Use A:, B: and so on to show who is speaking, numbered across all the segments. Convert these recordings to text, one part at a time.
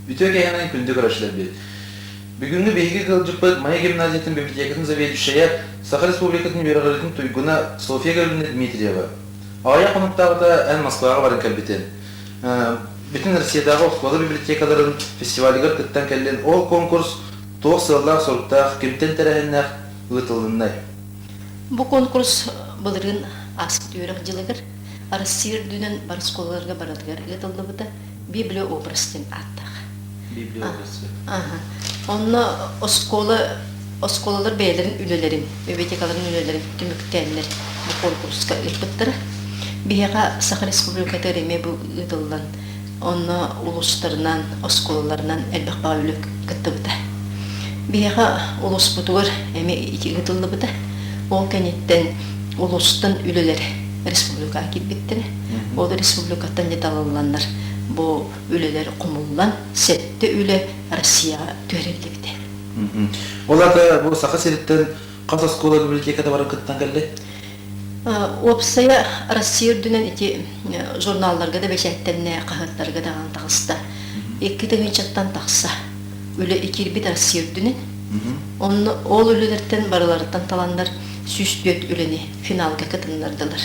A: Үтүө киэһэнэн күндү көрөөччүлэрбит! Бүгүҥҥү биһиги ыалдьыппыт Майа гимназиятын библиотекатын заведующайа, Саха Республикатын үөрэҕириитин туйгуна Софья Гаврильевна Дмитриева. Аҕыйах хонуктааҕыта эн Москваҕа баран кэлбитин. Бүтүн Россиятааҕы оскуола библиотекаларын фестивалыгар кыттан кэллин. Ол конкурс туох сыаллаах-соруктаах, кимтэн тэрээһиннээх ыытылыннай?
B: Бу конкурс былырыын ааспыт үөрэх дьылыгар Россия үрдүнэн бары оскуолаларга барытыгар ыытыллыбыта. Библиообраз диэн ааттаах.
A: Библиообраз.
B: Аха. Онно оскуола оскуолалар бэйэлэрин үлэлэрин, библиотекаларын үлэлэрин түмүктээннэр бу конкурска ыыппыттара. Биһиэхэ Саха Республикатыгар эмиэ бу ыытыллан, онно улуустарынан, оскуолаларынан элбэх баҕа үлэ кыттыбыта. Биһиэхэ улууспутугар эмиэ ити ыытыллыбыта. Ол кэнниттэн улуустан үлэлэр республикаҕа киирбиттэрэ. Ол республикаттан дьэ талылланнар бу үлэлэр хомуллан сэттэ үлэ Россияҕа түһэриллибитэ.
A: Ол аата бу Саха сириттэн хас оскуола библиотеката баран кыттан кэллэ?
B: Уопсайа Россия үрдүнэн ити журналларга да бэчээттэннэ, хаһыаттарга даҕаны таҕыста. 2 тыһыынчаттан тахса үлэ киирбит Россия үрдүнэн. Онно ол үлэлэртэн барыларыттан таланнар 104 үлэни финалга кытыннардылар.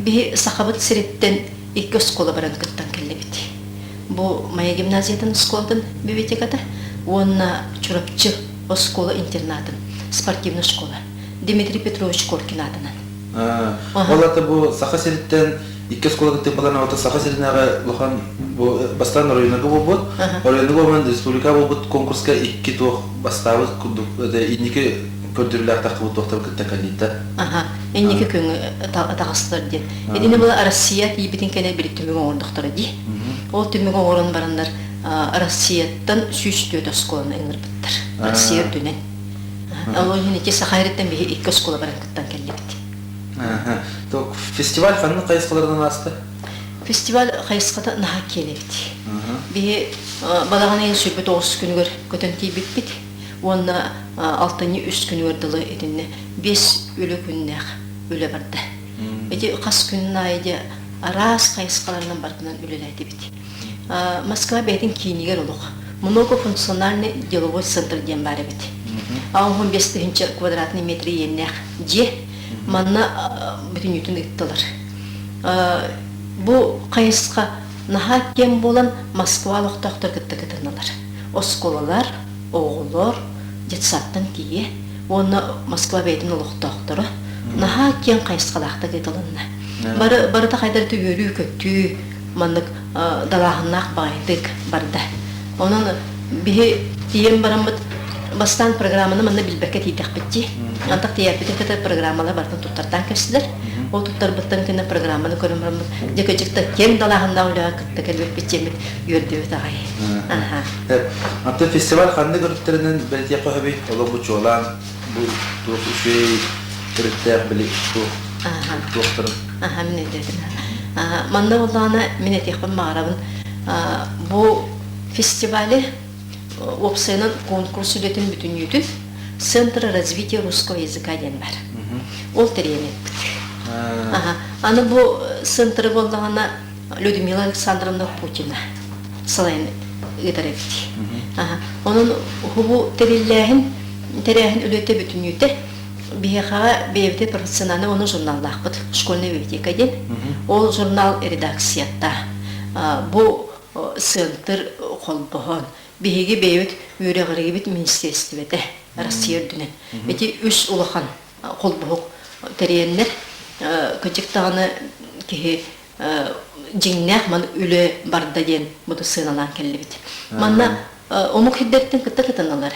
B: Биһи Сахабыт сириттэн икки оскуола баран кыттан кэллибит. Бу Майа гимназиятын оскуолатын библиотеката уонна Чурапчы оскуола-интернатын спортивная школа Дмитрий Петрович Коркин аатынан.
A: Ол ата бу Саха сириттэн икки оскуола кыттык балан оҕото Саха сиринээҕи улахан бу бастаан оройуоннарга буолбут, оройуоннарга буолан республика буолбут конкурска икки туох бастаабыт курдук инники көрдөрүүлээх таххыбыт туохтар кытта кэллиитэ.
B: Аха, инники күҥ таҕыстылар диэн. Итини была Россия тиийбитин кэнэ били түмүк оҥордохторо дии. Ол түмүк оҥорон бараннар Россияттан 104 оскуоланы ыҥырбыттар. Россия үрдүнэн. Ол иһин ити Саха сириттэн биһи икки оскуола баран кыттан кэллибит.
A: Фестиваль ханнык хайысхаларынан ааста?
B: Фестиваль хайысхата наһаа киэн эбит. Биһи балаҕан ыйын сүүрбэ тоҕус күнүгэр көтөн тиийбиппит уонна алтынньы үс күнүгэр дылы итиннэ биэс үлэ күннээх үлэ барда. Ити хас күнүн аайы дьэ араас хайысхаларынан барытынан үлэлээтибит. Москва бэйэтин киинигэр олох многофункциональный деловой центр диэн баар эбит. 85 тыһыынча квадратный метр иэннээх дьиэ. Манна бүтүннүүтүн ыыттылар. Бу хайысха наһаа киэҥ буолан Москва олохтоохтор кытта кытыннылар. Оскуолалар, оҕолор, детсадтан тиийэ уонна Москва бэйэтин олохтоохторо наһаа киэҥ хайысхалаахтык ыытылынна. Бары барыта хайдар үөрүү-көтүү маннык далааһыннаах баҕайытык барда. Онон биһи тиийэн бараммыт бастаан программаны манна билбэккэ тиийдэхпит дии. Антах тиийээппитин кытары программалар барытын туттартаан кэбистилэр. Ол туттарбыттан кэннэ программаны көрөн бараммыт дьэ кыдьыкта киэҥ далааһыннаах үлэҕэ кытта кэлбиппит диэммит үөрдүбүт аҕай. Аха.
A: Антон фестиваль ханнык өрүттэринэн бэлэтиэххэ сөбүй? Олох бу чуолаан бу туох үчүгэй өрүттээх били туох туохтарын?
B: Аха, мин өйдөөтүм. Манна буоллаҕына мин этиэхпин баҕарабын бу фестивали уопсайынан конкурс үлэтин бүтүннүүтүн Центр развития русского языка диэн бар. Ол тэрийэн эппит. Аны бу центры буоллаҕына Людмила Александровна Путина салайан ыытар эбит. Онон бу тэриллээһин тэрээһин үлэтэ бүтүннүүтэ биһиэхэҕэ бэйэбитин профессиональный уонна журналлаахпыт школьная библиотека диэн. Ол журнал редакцията. Бу центр холбоһон биһиги бэйэбит үөрэҕиригибит министиэристибэтэ Россия үрдүнэн. Ити үс улахан холбоһук тэрийэннэр кырдьык даҕаны киһи дьиҥнээх маны үлэ барда диэн буду сыаналаан кэллибит. Манна омук сирдэриттэн кытта кытынналар.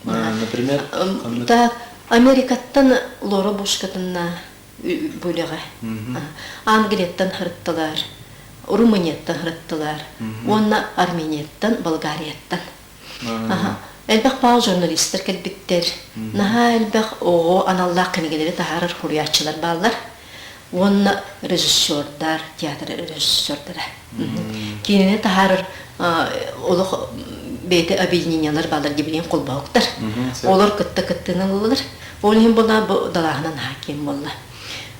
A: Например,
B: Так, Америкаттан Лора Буш кытынна бу үлэҕэ. Англияттан һырыттылар, Румынияттан һырыттылар уонна Арменияттан, Болгарияттан. Элбэх баал журналистар кэлбиттэр. Наһаа элбэх оҕо аналлаах кинигэлэри таһаарар суруйааччылар бааллар. Уонна режиссердар, театр режиссердара. Киинэни таһаарар олох бэйэтэ объединениелар бааллар дибилиэн холбоһуктар. Олор кытта кыттыыны ыллылар. Ол иһин буолла бу далааһынан наһаа киэҥ буолла.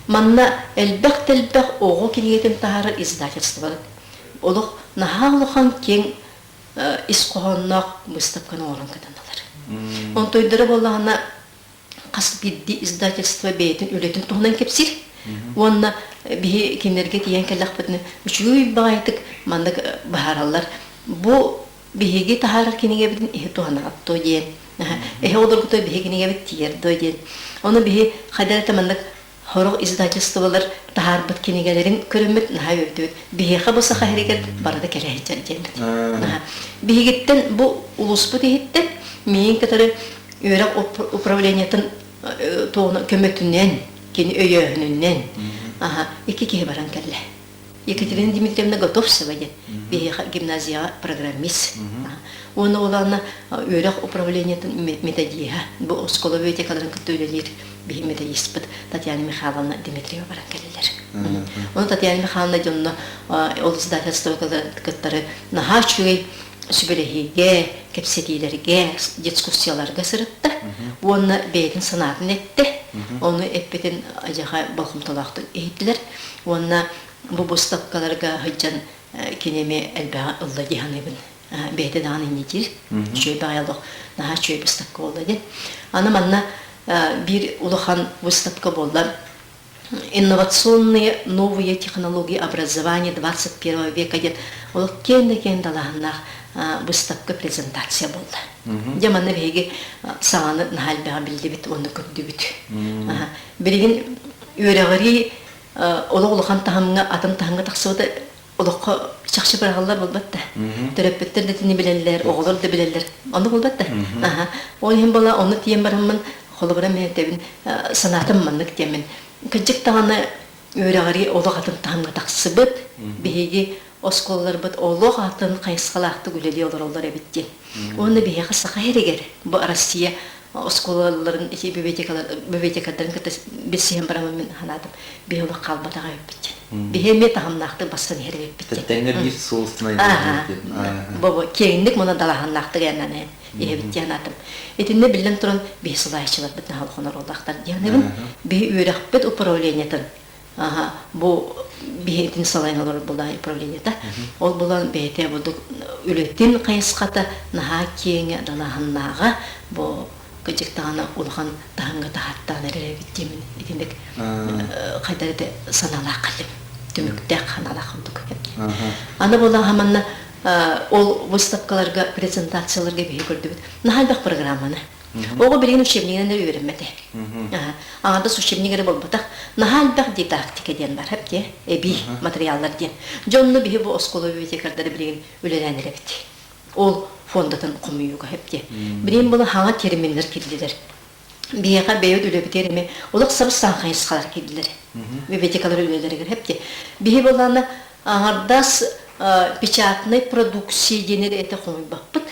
B: Манна элбэх да элбэх оҕо кинигэтин таһаарар издательство олох наһаа улахан киэҥ. ис хоһоонноох быыстапканы оҥорон кытыннылар. Онтойдоро буоллаҕына хас биирдии издательство бэйэтин үлэтин туһунан кэпсиир. Уонна биһи кинилэргэ тиийэн кэллэхпитинэ үчүгэй баҕайытык маннык быһаараллар. Бу биһиги таһаарар кинигэбитин иһи туһанаҕыт дуо диэн. Эһи олорбута биһи кинигэбит тиийэр дуо диэн. Ону биһи хайдах эрэ маннык сорох издательстволар таһаарбыт кинигэлэрин көрөммүт наһаа үөрдүбүт. Биһиэхэ бу саха иһигэр барыта кэлэ сылдьар диэммит. Биһигиттэн бу улууспут иһиттэн миигин кытары үөрэх управлениетын көмөтүнэн, кини өйөөһүнүнэн икки киһи баран кэллэ. Екатерина Дмитриевна Готовцева диэн биһиэхэ гимназияҕа программист. Уонна улаана үөрэх управлениетын методиһа, бу оскуола библиотекаларын кытта үлэлиир биһи методиспыт Татьяна Михайловна Дмитриева баран кэллилэр. Ону Татьяна Михайловна дьонно ол издательство кыттары наһаа үчүгэй сүбэлэһиигэ, кэпсэтиилэргэ, дискуссияларга сырытта уонна бэйэтин санаатын эттэ. Ону эппитин адьаха болҕомтолоохтук иһиттилэр уонна бу быыстапкаларга сылдьан кини эмиэ элбэҕи ылла дии саныыбын. Бэйэтэ даҕаны иннитиир. Үчүгэй баҕайы олох наһаа үчүгэй быыстапка буолла диэн. Аны манна биир улахан выставка буолла инновационные новые технологии образования 21 века диэн олох киэҥ да киэҥ далааһыннаах выставка презентация буолла. Дьэ манна биһиги саҥаны наһаа элбэҕи биллибит уонна көрдүбүт. Билигин үөрэҕирии олох улахан таһымҥа атын таһымҥа тахсыбыта олоххо чахчы быраҕаллар буолбат да. Төрөппүттэр да итини билэллэр, оҕолор да билэллэр. Онно буолбат да. Аха. Ол иһин буола онно тиийэн бараммын холобура мен этэбин санаатым маннык диэммин. Кырдьык даҕаны үөрэҕирии олох атын таһымҥа тахсыбыт. Биһиги оскуолаларбыт олох атын хайысхалаахтык үлэлии олороллор эбит диэн. Уонна биһиэхэ Саха сиригэр бу Россия оскуолаларын ити библиотекаларын кытта билсиһэн бараммын мин санаатым. Биһи олох хаалбатаҕа эбиппит. Биһи эмиэ таһымнаахтык бассан иһэр эбиппит.
A: Тэҥҥэ биир суолустунай
B: Бобо киэҥник муна далааһыннаахтык айаннан иһэбит диэн аатым. Итиннэ биллэн туран биһи салайааччыларбыт наһаа улахан оруоллаахтар диэн Биһи үөрэхпит управлениетын бу биһитин салайан олорор буолла управлениета. Ол булан бэйэтэ бурдук үлэтин хайысхата наһаа киэҥэ далааһыннааҕа бу кыдьык даҕаны улахан таһымҥа таһааттаан эрэр эбит диэмин итинник хайдах этэ санаалаах кэллим түмүктээх санаалаах курдук аны буолла хаманна ол выставкаларга презентацияларга биһи көрдүбүт наһаа элбэх программаны Оҕо билигин учебнигынан эрэ үөрэммэтэ. Аҥардас учебник эрэ буолбатах. Наһаа элбэх дидактика диэн бар, эбит эбии материаллар диэн. Дьонно биһи бу оскуола библиотекардары билигин үлэлээн эрэбит. Ол фондатын хомуйууга хэп Билигин була хаҥа терминнэр киирдилэр. Биһиэхэ бэйэбит үлэбитигэр эмиэ олох сабыс-саҥа хайысхалар киирдилэр. Библиотекалар үлэлэригэр хэп Биһи буоллаҕына аҥардас печатнай продукция диэн эрэ этэ хомуйбаппыт.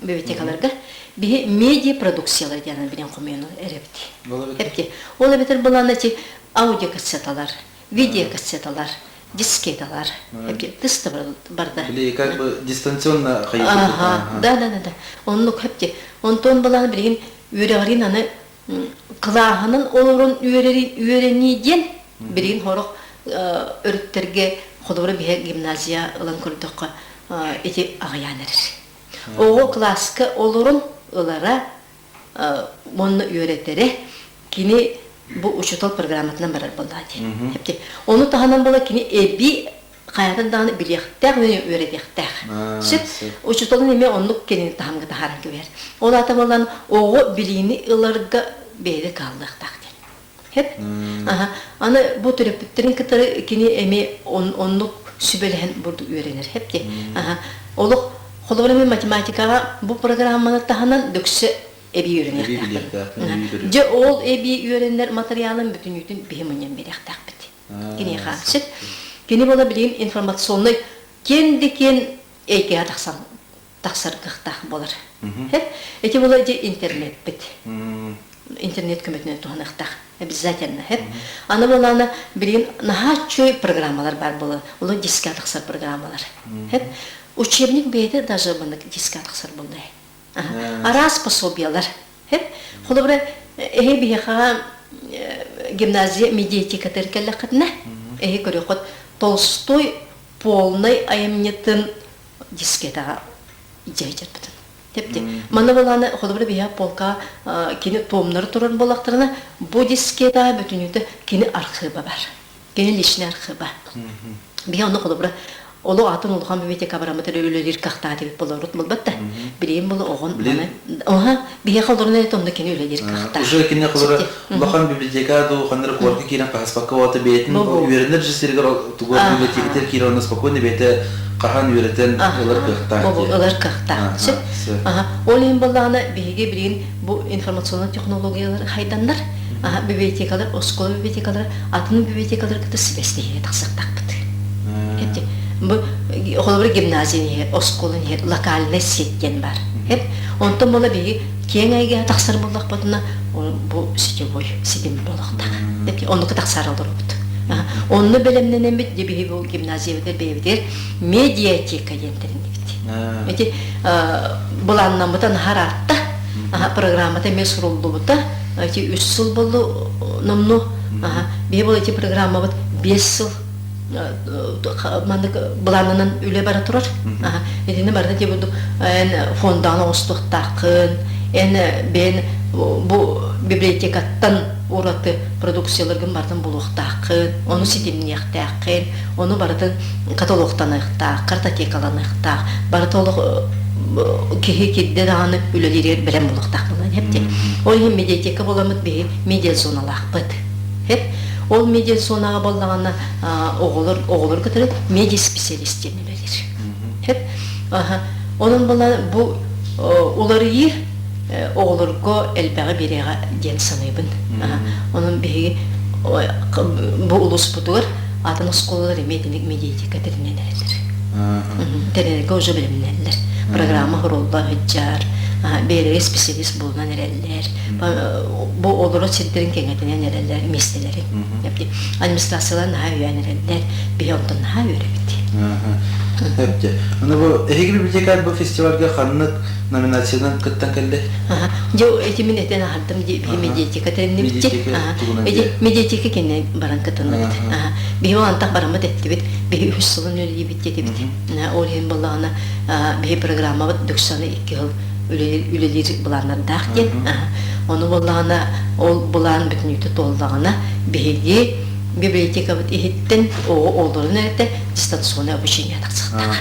B: Библиотекаларга биһи медиа-продукциялар диэн билэн хомуйан эрэбит. Эпти. Ол эбэтэр былаана ти аудиокассеталар, видеокассеталар, дискеталар. Эпти тыс да барда.
A: Били как бы дистанционно
B: Ага, да, да, да, да. Оннук хепти. Онтон былаана билигин үөрэҕирин аны кылааһынан олорон үөрэнии диэн билигин хорох өрүттэргэ холобура биһэ гимназия ылан көрдөххө ити аҕыйаан эрэр. Оҕо кылааска олорон ылара уонна үөрэтэрэ кини бу учуутал программатынан барар буоллаҕа дии. Ону таһынан буола кини эбии хайатын даҕаны билиэхтээх уонна үөрэтиэхтээх. Сөп. Учууталын эмиэ оннук кинини таһымга таһааран кэбиһэр. Ол аата буолан оҕо билиини ыларга бэйэтэ кыһаллыахтаах диэн. Хэп. Аха. Аны бу төрөппүттэрин кытары кини эмиэ оннук сүбэлэһэн бурдук үөрэнэр. Хэп диэн. Аха. Олох холобура мен математикаҕа бу программаны таһынан дөксө эбии үөрэниэхтээхпин. Дьэ ол эбии үөрэнэр материалын бүтүннүүтүн биһи мунньан биэриэхтээхпит. Киниэхэ сөп. Кини буола билигин информационный киэн да киэн эйгэҕэ тахсан тахсар кыахтаах буолар. Ити буола дьэ интернетпит. Интернет көмөтүнэн туһаныахтаах. Обязательно. Аны буолаана билигин наһаа үчүгэй программалар баар буолар. Олор дискэ тахсар программалар. Учебник бэйэтэ даже маннык дискэ тахсар буолла. Араас пособиялар. Холобура, эһи биһиэхэ гимназия медиатекатыгар кэллэххитинэ, эһи көрүөххүт Толстой полнай айымньытын дискетаҕа. Илдьэ сылдьарбытын. Тепти. Манна былааны холобура биһиэхэ полка кини туомнары турар буоллахтарына, бу дискета бүтүннүүтэ кини архыыба бар. Кини личный архыыба. Биһи онно холобура олох атын улахан библиотека бараммыт эрэ үлэлиир кыахтаах эбит болорут булбат да. Билигин булу оҕон маны оха биһиэхэ олорон эрэ онно кини үлэлиир кыахтаах.
A: Уже кини холобура улахан библиотека дуу ханнары куоракка киирэн хаһыспакка уота бэйэтин үөрэнэр же сиригэр тугу библиотекатыгар киирэн онно спокойно бэйэтэ хаһан үөрэтэн ылар кыахтаах
B: диye. Ылар кыахтаах. Сөп. Аха. Ол иһин буоллаҕына биһиги билигин бу информационный технологиялар хайданнар, аха библиотекалар, оскуола библиотекалара атын библиотекалары кытта сибэстэһиигэ тахсыахтаахпыт. Эти бу холобура гимназия иһэр, оскуола иһэр локальный сеть диэн бар. Эп онтон буола биһиги киэҥ эйгэҕэ тахсар буоллахпытына бу сетевой ситим буолуохтаах. Эти оннука тахсар олоробут. Онно бэлэмнэнэммит дьэ биһи бу гимназиябытыгар бэйэбитигэр медиатека диэн тэриннибит. Эти былааннаммыта наһаа ыраатта. Программата эмиэ суруллубута. Эти үс сыл боллу номну. Биһи бұл эти программабыт 5 сыл маннык былаанынан үлэ бара турар. Итини барыта те буду эн фондаан оҥостуохтааххын, эн бэйэн бу библиотекаттан ураты продукцияларгын барытын булуохтааххын, ону ситимниэхтээххин, ону барытын каталогтаныахтаах, картотекаланыахтаах, барыта олох киһи кирдэ даҕаны үлэлииригэр бэлэм буолуохтаах буолан эпти. Ол иһин медиатека буоламмыт биһи медиазоналаахпыт. Хеп. Ол медиазонаҕа буоллаҕына оҕолор оҕолор кытары медиа специалист диэн үлэлиир. Хеп. Онон буолан бу уларыйыы оҕолорго элбэҕи биэриэҕэ диэн саныыбын. Онон биһиги бу улууспутугар атын оскуолалар эмиэ итинник медиатека тэринэн эрэллэр. Тэринэргэ уже бэлэмнэнэллэр. Программа хоролло сылдьар, бэйэлэрэ специалист буолунан эрэллэр. Бу олорор сирдэрин кэҥэтинэн эрэллэр, миэстэлэрин. Администрациялар наһаа өйөөн эрэллэр, биһи онтон наһаа үөрэбит.
A: Эпте. Аны бу эһиги библиотекарь бу фестивальга ханнык номинациянан кыттан кэллэ?
B: Дьэ, ити мин этэн аһардым ди биһи медиатека тэриннибит. Эти медиатека кэннэ баран кытынныбыт. Биһи ол антах бараммыт эттибит. Биһи үһүс сылын үлэлиибит диэтибит. Ол иһин буоллаҕына биһи программабыт дөксөны икки сыл үлэлиир былааннардаах диэн. Ону буоллаҕына ол былаан бүтүннүүтэ туоллаҕына биһиги библиотекабыт иһиттэн оҕо оҕолорун эрэтэ дистанционное обучение тахсыахтаах.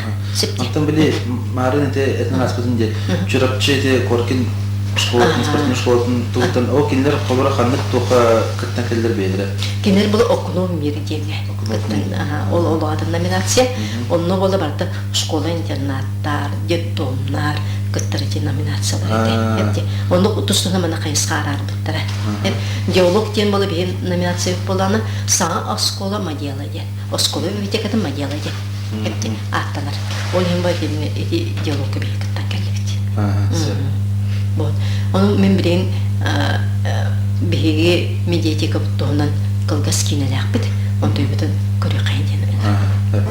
A: Оттон били маарын ити этин ааспытын диye Чурапчы ити Коркин школатын, спортивный школатын тугуттан ол кинилэр холоро ханнык туохха кыттан кэллэр бэйэлэрэ?
B: Кинилэр было окно в мир диэҥҥэ кыттан ол олоҕатын номинация. Онно буола барыта школа-интернаттар, детдомнар кыттар эти номинациялар этэ. Онно тус-туһунан мана хайысха араарбыттара. Диалог диэн буола биһи номинация буоланы саҥа оскуола модела диэн. Оскуола библиотекатын модела диэн эпти ааттанар. Ол иһин бу ити диалогка биһи кыттан кэллибит. Вот. Ону мен билигин биһиги медиатекабыт туһунан кылгас киинэлээхпит. Онтуйбутун көрүөххэйин диэн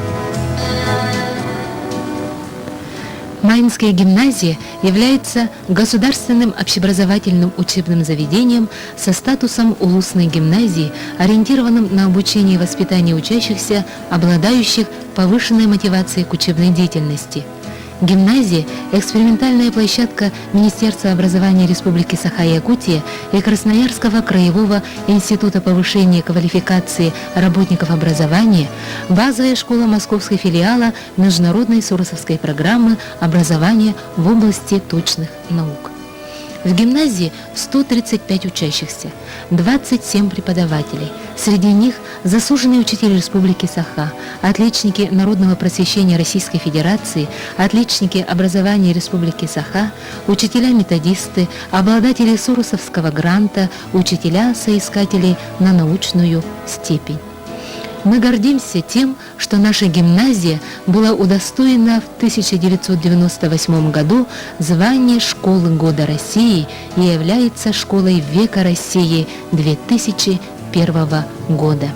C: Майнская гимназия является государственным общеобразовательным учебным заведением со статусом улусной гимназии, ориентированным на обучение и воспитание учащихся, обладающих повышенной мотивацией к учебной деятельности – Гимназия – экспериментальная площадка Министерства образования Республики Саха-Якутия и Красноярского краевого института повышения квалификации работников образования, базовая школа московской филиала Международной Соросовской программы образования в области точных наук. В гимназии 135 учащихся, 27 преподавателей. Среди них заслуженные учитель Республики Саха, отличники народного просвещения Российской Федерации, отличники образования Республики Саха, учителя-методисты, обладатели Соросовского гранта, учителя-соискатели на научную степень. Мы гордимся тем, что наша гимназия была удостоена в 1998 году звания «Школы года России» и является школой века России 2001 года.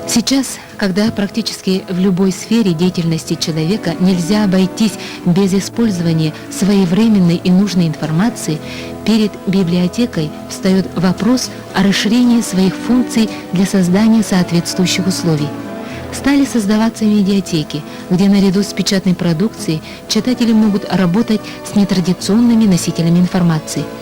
C: Сейчас, когда практически в любой сфере деятельности человека нельзя обойтись без использования своевременной и нужной информации, перед библиотекой встает вопрос о расширении своих функций для создания соответствующих условий. Стали создаваться медиатеки, где наряду с печатной продукцией читатели могут работать с нетрадиционными носителями информации –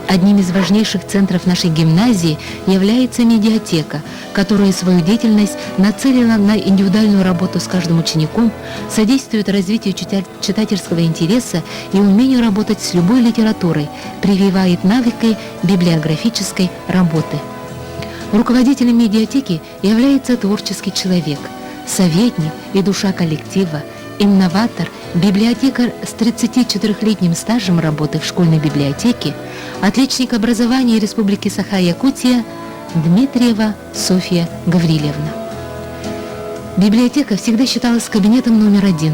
C: Одним из важнейших центров нашей гимназии является медиатека, которая свою деятельность нацелила на индивидуальную работу с каждым учеником, содействует развитию читательского интереса и умению работать с любой литературой, прививает навыки библиографической работы. Руководителем медиатеки является творческий человек, советник и душа коллектива, инноватор, библиотекарь с 34-летним стажем работы в школьной библиотеке, отличник образования Республики Саха-Якутия Дмитриева Софья Гаврилевна. Библиотека всегда считалась кабинетом номер один.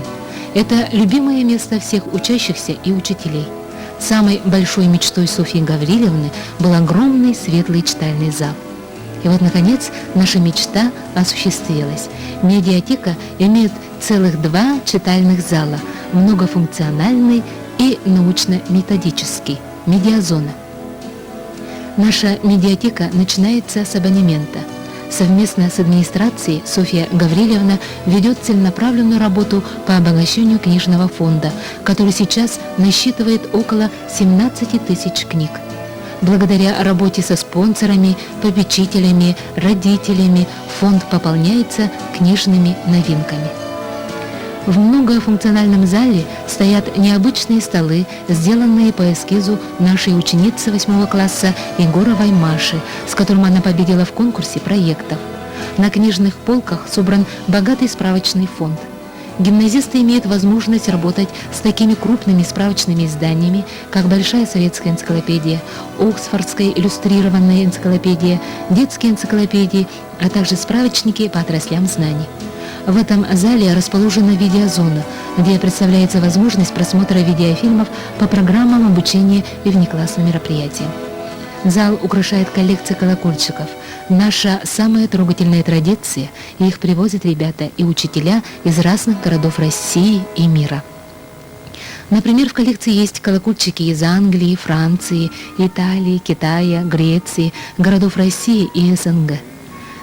C: Это любимое место всех учащихся и учителей. Самой большой мечтой Софьи Гаврилевны был огромный светлый читальный зал. И вот, наконец, наша мечта осуществилась. Медиатека имеет целых два читальных зала – многофункциональный и научно-методический, медиазона. Наша медиатека начинается с абонемента. Совместно с администрацией Софья Гаврилевна ведет целенаправленную работу по обогащению книжного фонда, который сейчас насчитывает около 17 тысяч книг. Благодаря работе со спонсорами, попечителями, родителями фонд пополняется книжными новинками. В многофункциональном зале стоят необычные столы, сделанные по эскизу нашей ученицы 8 класса Егоровой Маши, с которым она победила в конкурсе проектов. На книжных полках собран богатый справочный фонд. Гимназисты имеют возможность работать с такими крупными справочными изданиями, как Большая советская энциклопедия, Оксфордская иллюстрированная энциклопедия, детские энциклопедии, а также справочники по отраслям знаний. В этом зале расположена видеозона, где представляется возможность просмотра видеофильмов по программам обучения и внеклассным мероприятиям. Зал украшает коллекция колокольчиков. Наша самая трогательная традиция. Их привозят ребята и учителя из разных городов России и мира. Например, в коллекции есть колокольчики из Англии, Франции, Италии, Китая, Греции, городов России и СНГ.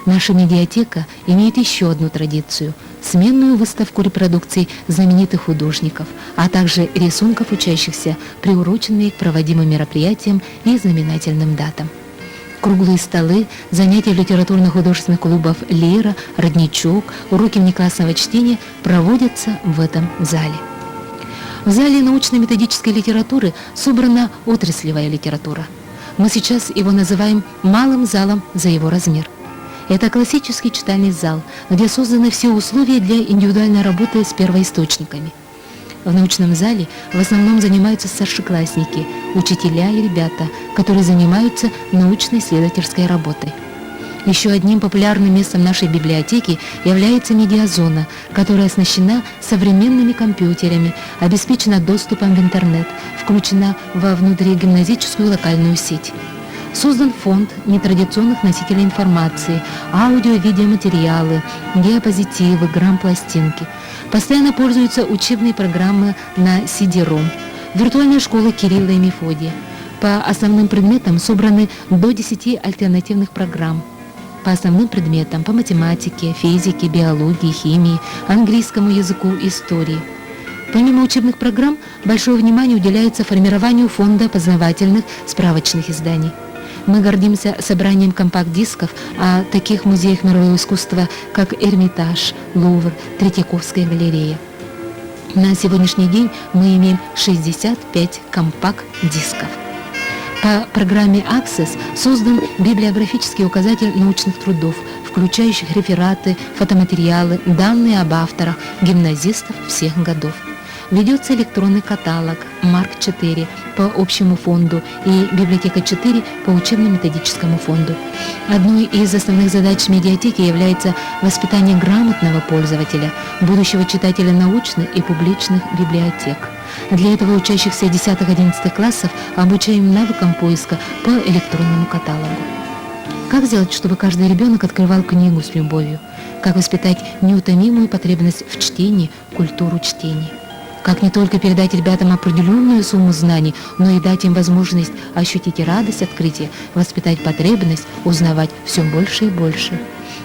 C: Наша медиатека имеет еще одну традицию – сменную выставку репродукций знаменитых художников, а также рисунков учащихся, приуроченные к проводимым мероприятиям и знаменательным датам. Круглые столы, занятия литературно-художественных клубов «Лера», «Родничок», уроки внеклассного чтения проводятся в этом зале. В зале научно-методической литературы собрана отраслевая литература. Мы сейчас его называем «малым залом» за его размер – это классический читальный зал, где созданы все условия для индивидуальной работы с первоисточниками. В научном зале в основном занимаются старшеклассники, учителя и ребята, которые занимаются научно-исследовательской работой. Еще одним популярным местом нашей библиотеки является медиазона, которая оснащена современными компьютерами, обеспечена доступом в интернет, включена во внутригимназическую локальную сеть. Создан фонд нетрадиционных носителей информации, аудио-видеоматериалы, диапозитивы, грампластинки. Постоянно пользуются учебные программы на CD-ROM. Виртуальная школа Кирилла и Мефодия. По основным предметам собраны до 10 альтернативных программ. По основным предметам, по математике, физике, биологии, химии, английскому языку, истории. Помимо учебных программ, большое внимание уделяется формированию фонда познавательных справочных изданий. Мы гордимся собранием компакт-дисков о таких музеях мирового искусства, как Эрмитаж, Лувр, Третьяковская галерея. На сегодняшний день мы имеем 65 компакт-дисков. По программе Access создан библиографический указатель научных трудов, включающих рефераты, фотоматериалы, данные об авторах, гимназистов всех годов. Ведется электронный каталог «Марк-4» по общему фонду и «Библиотека-4» по учебно-методическому фонду. Одной из основных задач медиатеки является воспитание грамотного пользователя, будущего читателя научных и публичных библиотек. Для этого учащихся 10-11 классов обучаем навыкам поиска по электронному каталогу. Как сделать, чтобы каждый ребенок открывал книгу с любовью? Как воспитать неутомимую потребность в чтении, культуру чтения? Как не только передать ребятам определенную сумму знаний, но и дать им возможность ощутить радость открытия, воспитать потребность узнавать все больше и больше.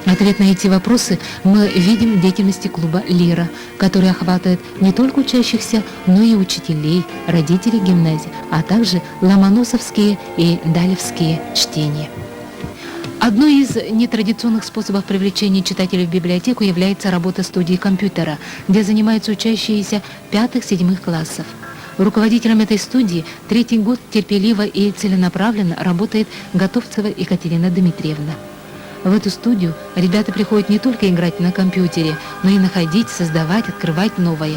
C: Ответ на эти вопросы мы видим в деятельности клуба «Лира», который охватывает не только учащихся, но и учителей, родителей гимназии, а также ломоносовские и далевские чтения. Одной из нетрадиционных способов привлечения читателей в библиотеку является работа студии компьютера, где занимаются учащиеся пятых-седьмых классов. Руководителем этой студии третий год терпеливо и целенаправленно работает Готовцева Екатерина Дмитриевна. В эту студию ребята приходят не только играть на компьютере, но и находить, создавать, открывать новое.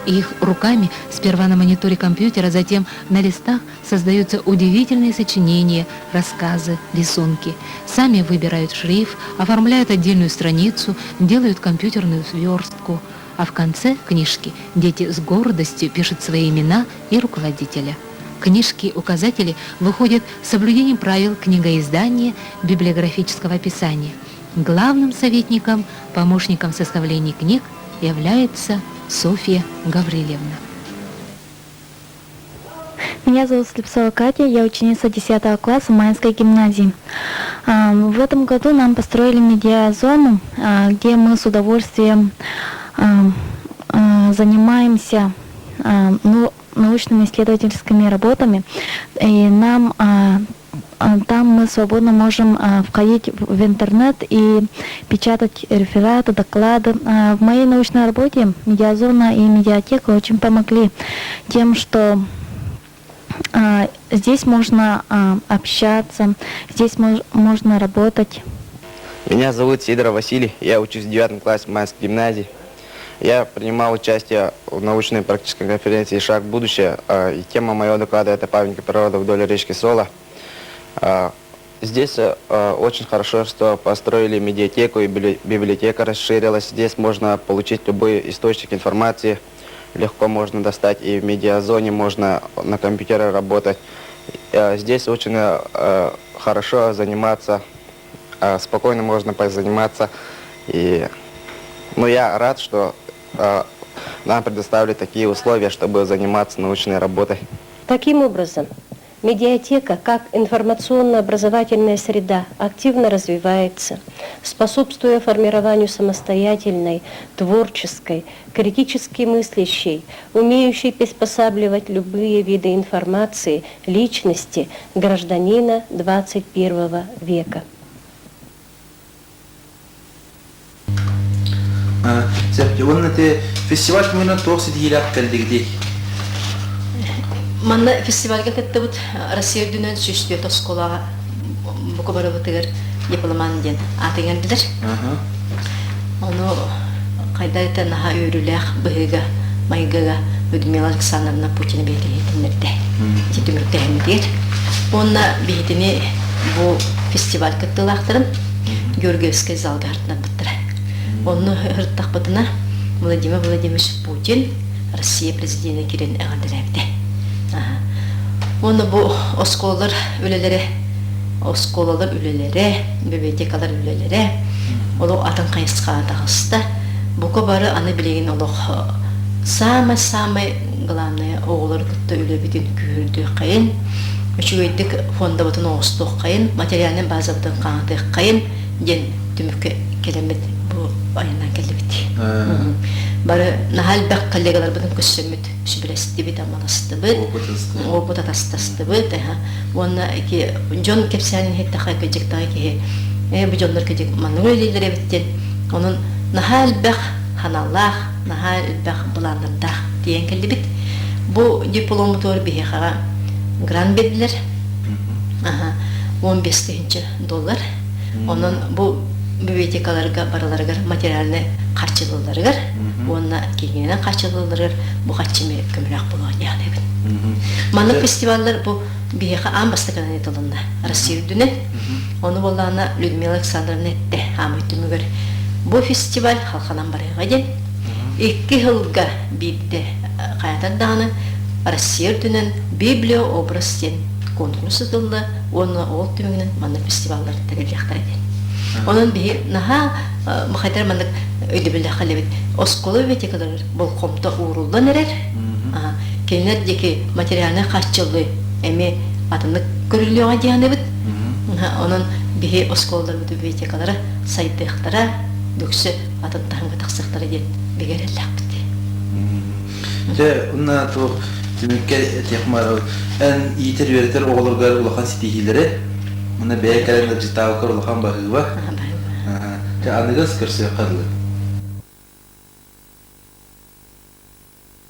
C: Их руками сперва на мониторе компьютера, затем на листах создаются удивительные сочинения, рассказы, рисунки. Сами выбирают шрифт, оформляют отдельную страницу, делают компьютерную сверстку. А в конце книжки дети с гордостью пишут свои имена и руководителя. Книжки-указатели выходят с соблюдением правил книгоиздания, библиографического описания. Главным советником, помощником в составлении книг является Софья Гаврилевна.
D: Меня зовут Слепцова Катя, я ученица 10 класса Майнской гимназии. В этом году нам построили медиазону, где мы с удовольствием занимаемся ну, научными исследовательскими работами. И нам там мы свободно можем входить в интернет и печатать рефераты, доклады. В моей научной работе медиазона и медиатека очень помогли тем, что здесь можно общаться, здесь можно работать.
E: Меня зовут Сидоров Василий, я учусь в девятом классе Майнской гимназии. Я принимал участие в научной практической конференции «Шаг в будущее». И тема моего доклада – это памятники природы вдоль речки Сола. Здесь очень хорошо, что построили медиатеку, и библиотека расширилась. Здесь можно получить любой источник информации, легко можно достать, и в медиазоне можно на компьютере работать. Здесь очень хорошо заниматься, спокойно можно позаниматься. И, ну, я рад, что нам предоставили такие условия, чтобы заниматься научной работой.
F: Таким образом, медиатека как информационно-образовательная среда активно развивается, способствуя формированию самостоятельной, творческой, критически мыслящей, умеющей приспосабливать любые виды информации личности гражданина 21 века.
A: Сөп, уонна те фестиваль түмүгүнэн туох ситиһиилээх кэллигитий?
B: Манна фестивальга кыттыбыт Россия үрдүнэн 104 оскуолаҕа бука барыбытыгар дипломан диэн ааты иҥэрдилэр. Ону хайда это наһаа үөрүүлээх быһыыга, майгыга Людмила Александровна Путина бэйэтэ иһитиннэрдэ. Ити түмүктэһиммитигэр. Уонна биһитини бу фестиваль кыттыылаахтарын Георгиевскай залга һыртынарбыттара. Онно һыртахпытына Владимир Владимирович Путин Россия президенэ кирэн эҕэрдэлээбитэ. Уонна бу оскуолалар үлэлэрэ, оскуолалар үлэлэрэ, библиотекалар үлэлэрэ олох атын хайысхаҕа таҕыста. Бука бары аны билигин олох самое-самое главное оҕолору кытта үлэбитин күүһүрдүөххэйин, үчүгэйдик фондабытын оҥостуоххайын, материальнай базабытын хаҥатыаххайын диэн түмүккэ кэлэммит бу айаннаан кэллибит. Бары наһаа элбэх коллегаларбытын көрсөммүт, сүбэлэстибит, амаластыбыт, опыт атастастыбыт. Уонна ити дьон кэпсээнин иһиттэххэ кыдьыктаҕа киһи ээ бу дьоннор кыдьык маннык үлэлииллэр эбит диэн. Онон наһаа элбэх ханаллаах, наһаа элбэх былааннардаах тиийэн кэллибит. Бу дипломмутугар биһиэхэҕэ грант биэрдилэр. 15 тыһыынча доллар. Онон бу библиотекаларга барыларыгар материальнай харчылыылларыгар уонна киинэнэн харчылыылларыгар бу харчы көмөлөөх буолуо диэхтээбин. Маннык фестиваллар бу биһиэхэ аан бастакынан ыытылынна Россия үрдүнэн. Ону буоллаҕына Людмила Александровна эттэ аамай түмүгэр бу фестиваль халханан барыаҕа диэн. Икки сылга биирдэ хайатар даҕаны Россия үрдүнэн библиообраз диэн конкурс ыытылла уонна ол түмүгүнэн маннык фестиваллар тэриллиэхтэрэ диэн. Онон биһи наһаа махайтар маннык өйдөбүллээх кэлэбит. Оскуола библиотекаларыгар болҕомто ууруллан эрэр. Кинилэр диэки материальнай хааччыллыы эмиэ атыннык көрүллүөҕэ диэн эбит. Онон биһи оскуолаларбыт библиотекалара сайдыахтара, үксэ атын таһымга тахсыахтара диэн бигэ эрэллээхпит.
A: Дьэ, уонна туох түмүккэ этиэх баар эн иитэр-үөрэтэр оҕолоргор улахан ситиһиилэри, уонна бэйэ кэлэн ыалдьыттаабыккар улахан баһыыба. Дьэ, аныгыс көрсүөххэ дылы.